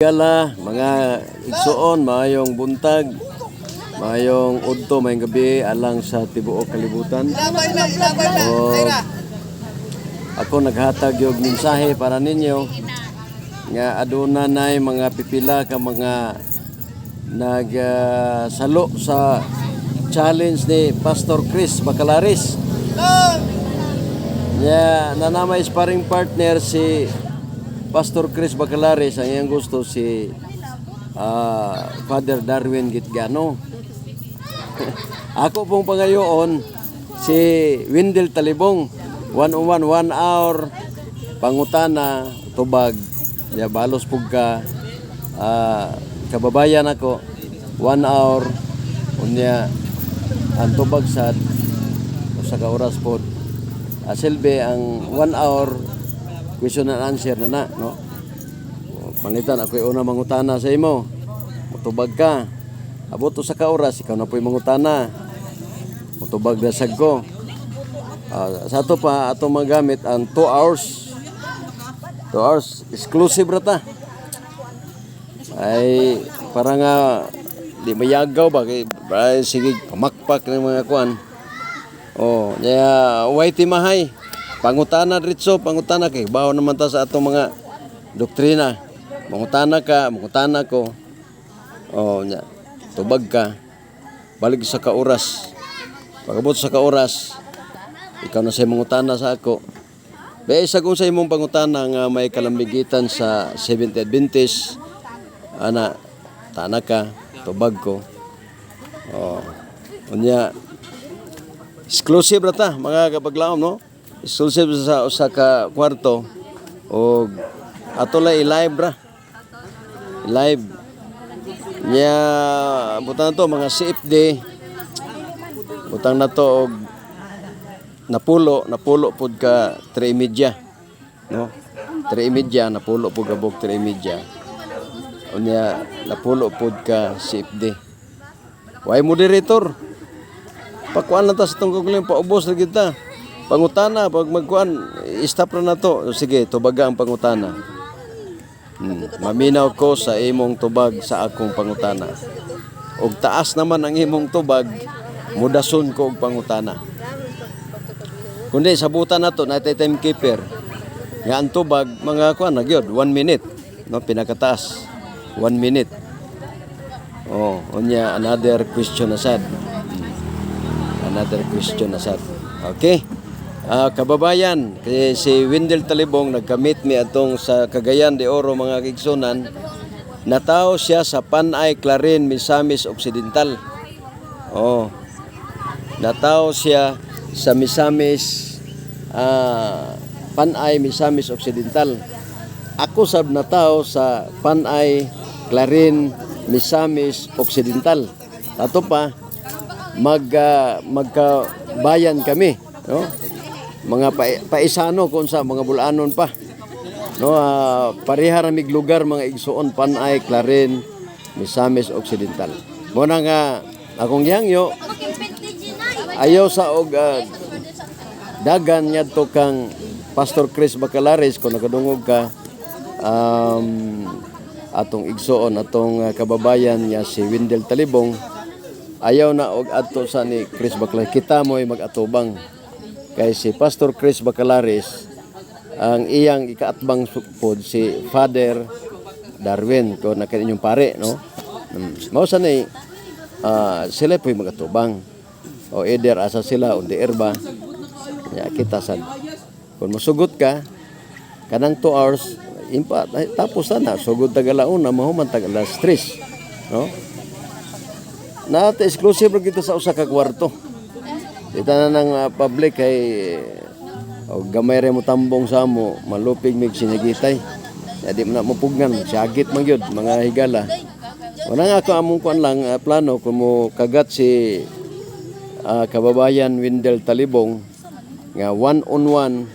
Gala, mga igsuon, maayong buntag, maayong udto, maayong gabi, alang sa tibuok kalibutan. O, ako naghatag yung mensahe para ninyo nga aduna nay mga pipila ka mga nagsalo sa challenge ni Pastor Chris Bacalaris. Nya nanamay sparring partner si Pastor Chris Bacalaris, ang iyang gusto si Father Darwin Gitgano. Ako pong pangayoon si Wendell Talibong, one on one, one hour pangutana tubag ya, balos pug ka, kababayan ako, one hour, unya ang tubag sad usa ka oras pod. Silbi ang one hour question and answer na na, no? Pangitan ako una mangutana sa imo, mutubag ka, abot usa ka oras, ikaw na po'y mangutana, mutubag na sad ko. Sa ato pa ato magamit ang 2 hours, 2 hours exclusive ra ta, ay para nga di mayagaw ba kay ay, sige pamakpak ng mga kuan. Oh, nya way mahay. Pangutana diretso, pangutana kay bawo naman ta sa atong mga doktrina. Mangutana ka, mangutana ko. Oh, nya tubag ka. Balik sa ka oras. Pagabot sa ka oras, ikaw na sa mangutana sa ako. Be isa kung sa imong pangutana nga may kalambigitan sa Seventh Adventist, ana, tana ka, tubag ko. Oh. Unya exclusive ra ta, mga kapaglaom, no? Exclusive sa usa ka kwarto og ato lang i-live ra. Live. Nya butang na to mga CFD. Butang na to og napulo, napulo pud ka 3:30. No? 3:30, napulo pud kabog 3:30. Unya napulo pud ka CFD. Way moderator. Pakuan lang ta sa tungkol, paubos na kita. Pangutana, pag magkuan, stop na na to. Sige, tubaga ang pangutana. Maminaw ko sa imong tubag sa akong pangutana. Og taas naman ang imong tubag, mudason ko og pangutana. Kundi sabutan na to, natay timekeeper. Nga ang tubag, mga kuan na gyud, one minute. No, pinakataas. One minute. Oh, unya another question na sad. Another question na sad. Okay. Kababayan, kay si Wendell Talibong nagkamit mi atong sa Cagayan de Oro, mga kaigsunan. Natawo siya sa Panay, Clarin, Misamis Occidental. Oh. Natawo siya sa Misamis, Panay, Misamis Occidental. Ako sab natawo sa Panay, Clarin, Misamis Occidental. Ato pa magkabayan kami, no? Mga paisano kung sa mga bulanon pa. No, pareha ra mig lugar, mga igsuon, Panay, Clarin, Misamis Occidental. Mo na nga akong gihangyo, ayaw sa og dagan ngadto kang Pastor Chris Bacalares. Kung nakadungog ka, atong igsuon, atong kababayan nga si Wendell Talibong, ayaw na og adto sa ni Chris Bacalares. Kita mo'y mag-atubang kay si Pastor Chris Bacalares, ang iyang ikaatbang pod si Father Darwin ko na inyong pare, no? Mao sa ni sila po'y mag-atubang o either asa sila on the air ba ya, kita sad kung musugot ka kanang 2 hours impa, ay, tapos na sugod tag alauna, mahuman tag alas 3, no? Nata exclusive ra kita sa usa ka kwarto. Dita na ng public kay og gamay ra mo tambong sa amo, malupig mig sinagitay. Ya, di man na mupugnan, syagit man gyud, mga higala. Wala nga ako among kuan lang, plano kung mo kagat si kababayan Wendell Talibong nga one on one,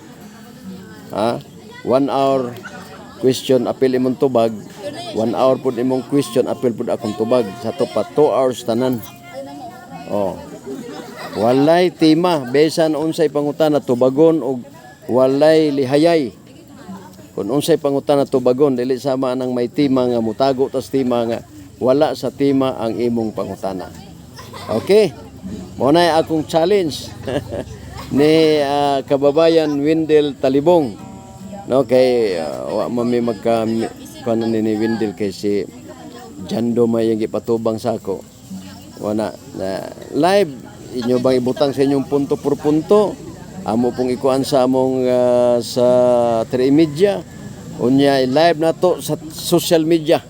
ha, one hour question apil imong tubag, one hour pud imong question apil pud akong tubag, sa to pa 2 hours tanan. Oh, walay tema, bisan unsay pangutana, tubagon og walay lihayay. Kung unsay pangutana, tubagon, dili sama nang may tema nga mutago tas tema nga wala sa tema ang imong pangutana. Okay? Mao na akong challenge ni kababayan Wendell Talibong. No, kay wa man mi magka kuan ni Wendell kay si Jando may yung gipatubang sa ako. Wala na live inyo bang ibutang sa inyong punto por punto, amo pong ikuan sa among sa media, unya live na to sa social media,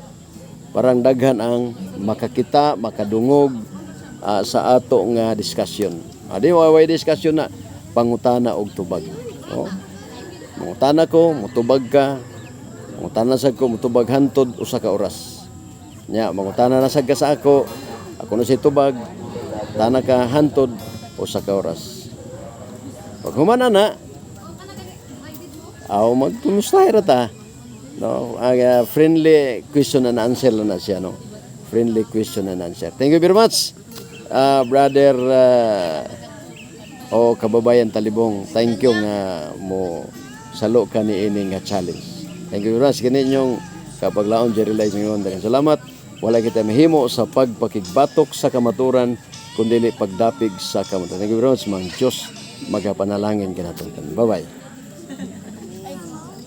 parang daghan ang makakita, makadungog sa ato nga discussion. Adi way discussion na pangutana og tubag. Oh. Mangutana ko, mutubag ka. Mangutana sad ko, mutubag hantod 1 ka oras. Nya, mangutana na sad ka sa ako, ako na si tubag, tana ka hantod 1 ka oras. Pag humana na, aw magkumustahay ra ta. No, ang friendly question and answer lang na siya, no. Friendly question and answer. Thank you very much, brother o kababayan Talibong. Thank you nga mo salo ka ni ini nga challenge. Thank you very much kini inyong kapaglaon Jerry Lies ngayon. Daghang salamat. Wala kita mahimo sa pagpakigbatok sa kamaturan kundi pagdapig sa kamaturan. Thank you very much, Mang Diyos magapanalangin kanaton. Bye-bye.